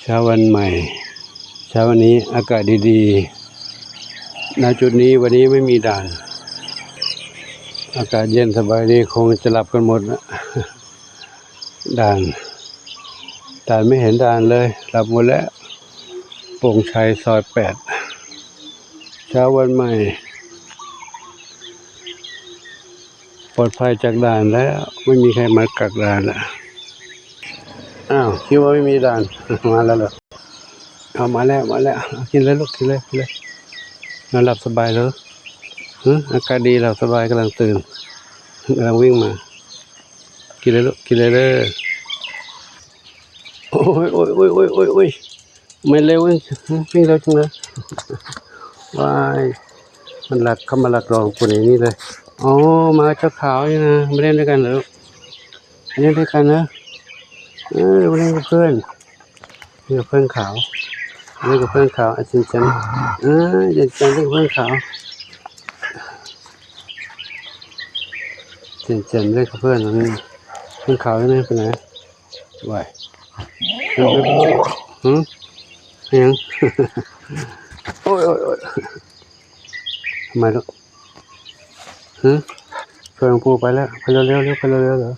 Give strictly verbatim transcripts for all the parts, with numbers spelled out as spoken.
เช้าวันใหม่ เช้าวันนี้อากาศดีๆ ณ จุดนี้วันนี้ไม่มีด่าน อากาศเย็นสบายดี คงจะหลับกันหมดนะ ด่าน ด่านไม่เห็นด่านเลย หลับหมดแล้ว โป่งชัยซอยแปด เช้าวันใหม่ ปลอดภัยจากด่านแล้ว ไม่มีใครมากักด่านแล้ว อ้าว คิดว่าไม่มีด่าน มาแล้วเหรอ เอามาแล้ว มาแล้ว กินเลยลูก กินเลย กินเลย นอนหลับสบายเลย หึ อากาศดี หลับสบาย กำลังตื่น กำลังวิ่งมา กินเลยลูก กินเลยเด้อ โอ้ย โอ้ย โอ้ย โอ้ย โอ้ย โอ้ย ไม่เร็ว วิ่ง วิ่งเร็วจังเลย ว้าย มันลัก เข้ามาลักลองคนอย่างนี้เลย อ๋อ มากับเจ้าขาวนี่นะ มาเล่นด้วยกันเหรอลูก มาเล่นด้วยกันนะ เออ มาเล่นกับเพื่อน เล่นกับเพื่อนขาว เล่นกับเพื่อนขาว อ่ะ เจนเจน เออ เจนเจนเล่นกับเพื่อนขาว เจนเจนเล่นกับเพื่อน เพื่อนขาวนี่ไปไหน ว้าย หึ ยัง โอ้ย โอ้ย โอ้ย ทำไมลูก หึ ชวนหลวงปู่ไปแล้ว ไปเร็วๆ เร็ว ไปเร็วๆ เร็ว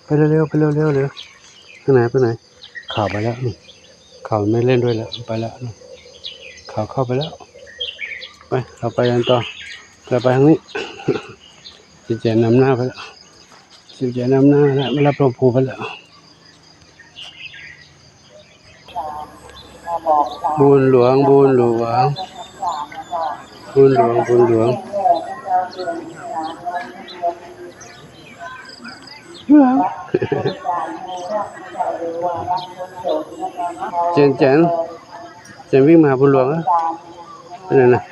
ไปเร็วๆ ไปเร็วๆ เร็ว ไปไหน ไปไหน ขาวไปแล้วนี่ ขาวไม่เล่นด้วยแล้ว ไปแล้วนี่ ขาวเข้าไปแล้ว ไป เราไปกันต่อ เราไปทางนี้ สิเจนนำหน้าไปแล้ว สิเจนนำหน้าแล้ว มารับหลวงปู่ไปแล้ว บุญหลวง บุญหลวง บุญหลวง บุญหลวง เจนเจน เจนวิ่งมาหาบุญหลวงอะ ไปไหนนะ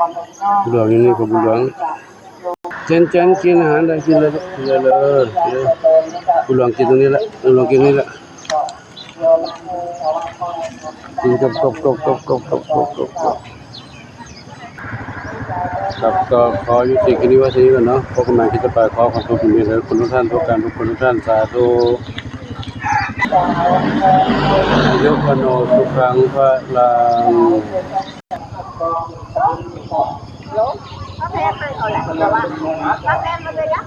บุญหลวงอยู่นี่กับบุญหลวง เจนเจนกินอาหารได้ กินเลยลูก กินเลยเลย กินเลย บุญหลวงกินตรงนี้แหละ บุญหลวงกินนี่แหละ กินกบกบกบกบกบกบกบกบกบ ครับ ก็ขอยุติคลิปนี้ไว้เท่านี้ก่อนเนาะ พบกันใหม่คลิปต่อไป ขอขอบคุณคุณเมย์และคุณทุกท่าน ทุกการทุกคนทุกท่าน สาธุ ยกขโนสุขังพลัง